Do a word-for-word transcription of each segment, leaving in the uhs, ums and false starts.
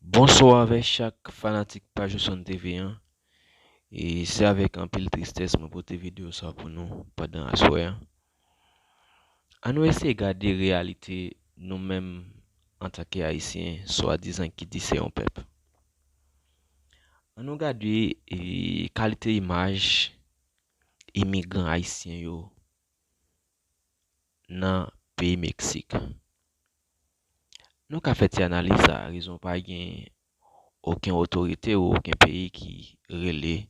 Bonswa avèk chak fanatik paj Osonn T V an. E se avèk anpil tristès mwen pote videyo sa pou nou pandan aswè an. Ann nou eseye gade reyalite nou menm antanke Ayisyen, swadizan ki di se yon pèp. Ann nou gade, e, kalite imaj imigran ayisyen yo nan peyi Meksik. Nou ka fè ti analiz sa, rezon pa gen okenn otorite ou okenn peyi ki rele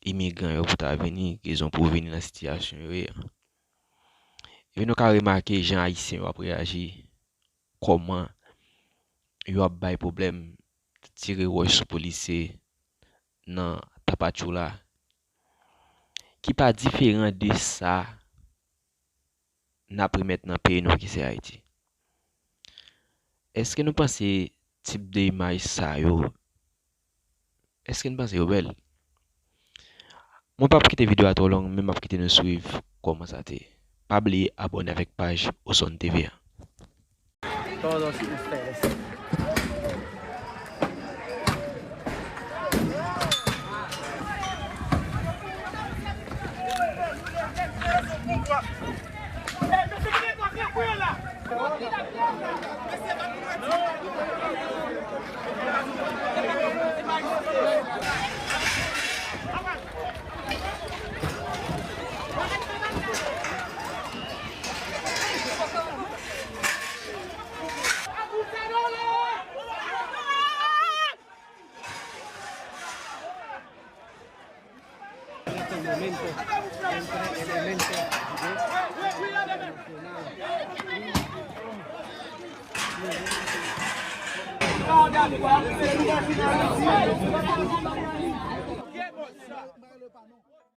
imigran yo pou ta vini, rezon pou vini nan sitiyasyon yo ye a. Epi nou ka remake jan Ayisyen yo ap reyaji, kòman yo ap bay pwoblèm, tire wòch sou polisye nan Tapachula, ki pa diferan de sa n ap remèt nan peyi nou ki se Ayiti. Èske nou panse tip de imaj sa yo, èske nou panse yo bèl? Mwen p ap kite videyo a twò long, men m ap kite nou swiv kòman sa te ye. Pa bliye abòne avèk paj Osonn T V a. Todos ustedes.